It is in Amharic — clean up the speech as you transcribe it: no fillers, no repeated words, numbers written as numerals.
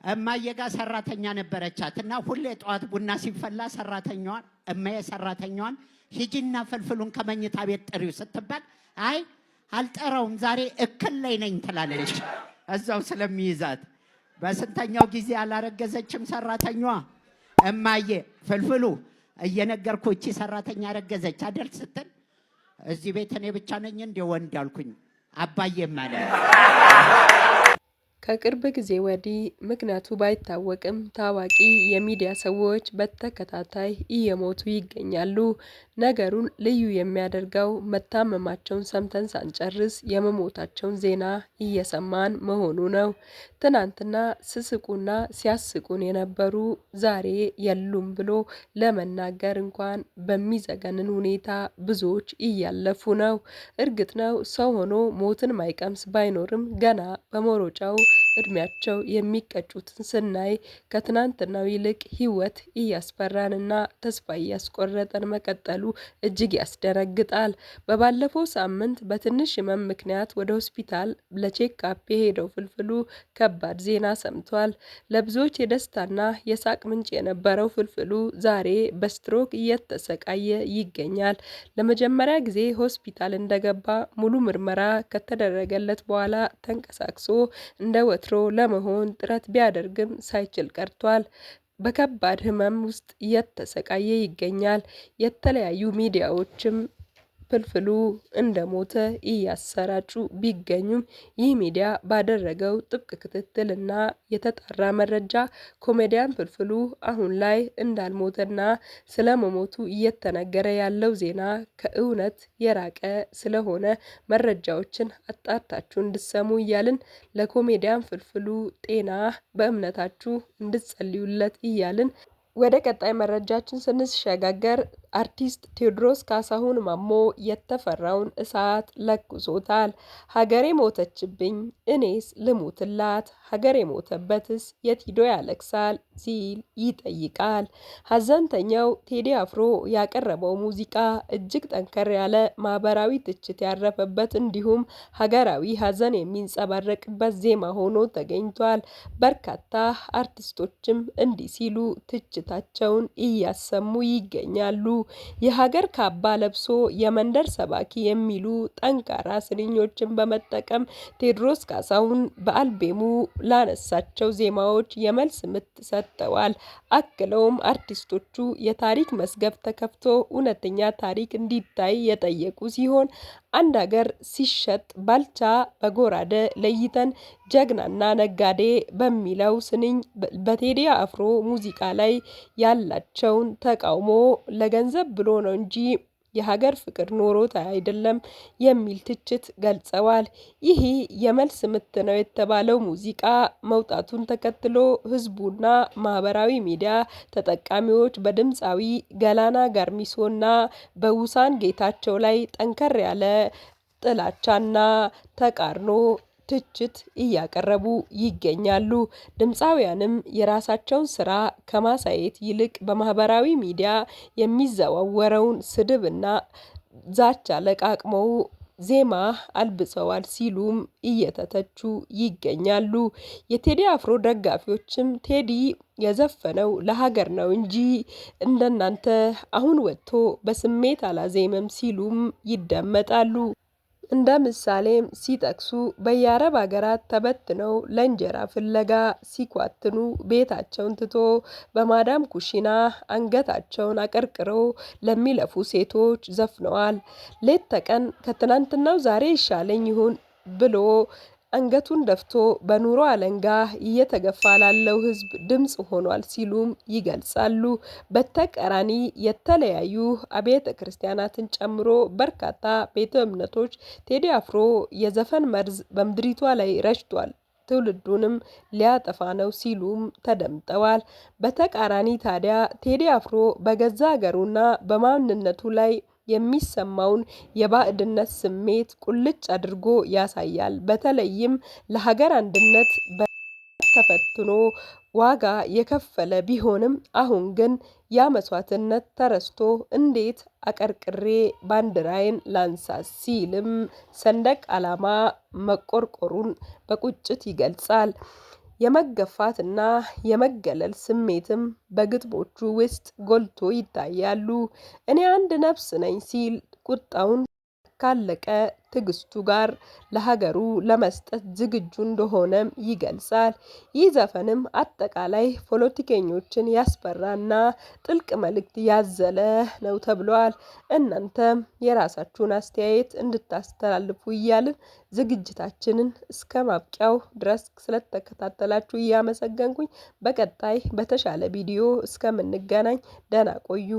እማዬ ጋር ሰራተኛ ነበረቻት እና ሁሌ ጠዋት ቡና ሲፈላ ሰራተኛዋን፣ እማዬ ሰራተኛዋን ሂጂና ፍልፍሉን ከመኝታ ቤት ጥሪው ስትባል አይ አልጠራውም ዛሬ እክል ላይ ነኝ ትላለች። እዛው ስለሚይዛት በስንተኛው ጊዜ አላረገዘችም ሰራተኛዋ። እማዬ ፍልፍሉ እየነገርኩ እቺ ሰራተኛ ረገዘች አደል ስትል እዚህ ቤት እኔ ብቻ ነኝ እንደ ወንድ አልኩኝ። አባዬም አለ። ከቅርብ ጊዜ ወዲህ ምክንያቱ ባይታወቅም ታዋቂ የሚዲያ ሰዎች በተከታታይ እየሞቱ ይገኛሉ። ነገሩን ልዩ የሚያደርገው መታመማቸውን ሰምተን ሳንጨርስ የመሞታቸውን ዜና እየሰማን መሆኑ ነው። ትናንትና ስስቁና ሲያስቁን የነበሩ ዛሬ የሉም ብሎ ለመናገር እንኳን በሚዘገንን ሁኔታ ብዙዎች እያለፉ ነው። እርግጥ ነው ሰው ሆኖ ሞትን ማይቀምስ ባይኖርም ገና በመሮጫው እድሜያቸው የሚቀጩትን ስናይ ከትናንትናው ይልቅ ሕይወት እያስፈራንና ተስፋ እያስቆረጠን መቀጠሉ እጅግ ያስደነግጣል። በባለፈው ሳምንት በትንሽ ሕመም ምክንያት ወደ ሆስፒታል ለ checkup የሄደው ፍልፍሉ ከባድ ዜና ሰምቷል። ለብዙዎች የደስታና የሳቅ ምንጭ የነበረው ፍልፍሉ ዛሬ በስትሮክ እየተሰቃየ ይገኛል። ለመጀመሪያ ጊዜ ሆስፒታል እንደገባ ሙሉ ምርመራ ከተደረገለት በኋላ ተንቀሳቅሶ እንደ ወትሮ ለመሆን ጥረት ቢያደርግም ሳይችል ቀርቷል። በከባድ ሕመም ውስጥ እየተሰቃየ ይገኛል። የተለያዩ ሚዲያዎችም ፍልፍሉ እንደሞተ እያሰራጩ ቢገኙም ይህ ሚዲያ ባደረገው ጥብቅ ክትትል እና የተጣራ መረጃ ኮሜዲያን ፍልፍሉ አሁን ላይ እንዳልሞተና ስለመሞቱ እየተነገረ ያለው ዜና ከእውነት የራቀ ስለሆነ መረጃዎችን አጣርታችሁ እንድትሰሙ እያልን ለኮሜዲያን ፍልፍሉ ጤና በእምነታችሁ እንድትጸልዩለት እያልን ወደ ቀጣይ መረጃችን ስንሸጋገር አርቲስት ቴዎድሮስ ካሳሁን ማሞ የተፈራውን እሳት ለኩሶታል። ሀገሬ ሞተችብኝ እኔስ ልሙትላት፣ ሀገሬ ሞተበትስ የት ሂዶ ያለቅሳል ሲል ይጠይቃል። ሀዘንተኛው ቴዲ አፍሮ ያቀረበው ሙዚቃ እጅግ ጠንከር ያለ ማህበራዊ ትችት ያረፈበት እንዲሁም ሀገራዊ ሀዘን የሚንጸባረቅበት ዜማ ሆኖ ተገኝቷል። በርካታ አርቲስቶችም እንዲህ ሲሉ ትችታቸውን እያሰሙ ይገኛሉ። የሀገር ካባ ለብሶ የመንደር ሰባኪ የሚሉ ጠንካራ ስንኞችን በመጠቀም ቴዎድሮስ ካሳሁን በአልቤሙ ላነሳቸው ዜማዎች የመልስ ምት ሰጥተዋል። አክለውም አርቲስቶቹ የታሪክ መዝገብ ተከፍቶ እውነተኛ ታሪክ እንዲታይ የጠየቁ ሲሆን አንድ ሀገር ሲሸጥ ባልቻ በጎራደ ለይተን ጀግናና ነጋዴ በሚለው ስንኝ በቴዲ አፍሮ ሙዚቃ ላይ ያላቸውን ተቃውሞ ለገንዘብ ብሎ ነው እንጂ የሀገር ፍቅር ኖሮት አይደለም የሚል ትችት ገልጸዋል። ይህ የመልስ ምት ነው የተባለው ሙዚቃ መውጣቱን ተከትሎ ህዝቡና ማህበራዊ ሚዲያ ተጠቃሚዎች በድምፃዊ ገላና ጋርሚሶና በውሳን ጌታቸው ላይ ጠንከር ያለ ጥላቻና ተቃርኖ ትችት እያቀረቡ ይገኛሉ። ድምፃውያንም የራሳቸውን ስራ ከማሳየት ይልቅ በማህበራዊ ሚዲያ የሚዘዋወረውን ስድብና ዛቻ ለቃቅመው ዜማ አልብሰዋል ሲሉም እየተተቹ ይገኛሉ። የቴዲ አፍሮ ደጋፊዎችም ቴዲ የዘፈነው ለሀገር ነው እንጂ እንደናንተ አሁን ወጥቶ በስሜት አላዜመም ሲሉም ይደመጣሉ። እንደ ምሳሌም ሲጠቅሱ በየአረብ ሀገራት ተበትነው ለእንጀራ ፍለጋ ሲኳትኑ ቤታቸውን ትቶ በማዳም ኩሽና አንገታቸውን አቀርቅረው ለሚለፉ ሴቶች ዘፍነዋል። ሌት ተቀን ከትናንትናው ዛሬ ይሻለኝ ይሁን ብሎ አንገቱን ደፍቶ በኑሮ አለንጋ እየተገፋ ላለው ሕዝብ ድምፅ ሆኗል ሲሉም ይገልጻሉ። በተቃራኒ የተለያዩ አብያተ ክርስቲያናትን ጨምሮ በርካታ ቤተ እምነቶች ቴዲ አፍሮ የዘፈን መርዝ በምድሪቷ ላይ ረጭቷል፣ ትውልዱንም ሊያጠፋ ነው ሲሉም ተደምጠዋል። በተቃራኒ ታዲያ ቴዲ አፍሮ በገዛ ሀገሩና በማንነቱ ላይ የሚሰማውን የባዕድነት ስሜት ቁልጭ አድርጎ ያሳያል። በተለይም ለሀገር አንድነት ተፈትኖ ዋጋ የከፈለ ቢሆንም አሁን ግን ያ መስዋዕትነት ተረስቶ እንዴት አቀርቅሬ ባንዲራዬን ላንሳ ሲልም ሰንደቅ ዓላማ መቆርቆሩን በቁጭት ይገልጻል። የመገፋትና የመገለል ስሜትም በግጥሞቹ ውስጥ ጎልቶ ይታያሉ። እኔ አንድ ነፍስ ነኝ ሲል ቁጣውን ካለቀ ትዕግስቱ ጋር ለሀገሩ ለመስጠት ዝግጁ እንደሆነም ይገልጻል። ይህ ዘፈንም አጠቃላይ ፖለቲከኞችን ያስፈራና ጥልቅ መልእክት ያዘለ ነው ተብሏል። እናንተም የራሳችሁን አስተያየት እንድታስተላልፉ እያልን ዝግጅታችንን እስከ ማብቂያው ድረስ ስለተከታተላችሁ እያመሰገንኩኝ በቀጣይ በተሻለ ቪዲዮ እስከምንገናኝ ደህና ቆዩ።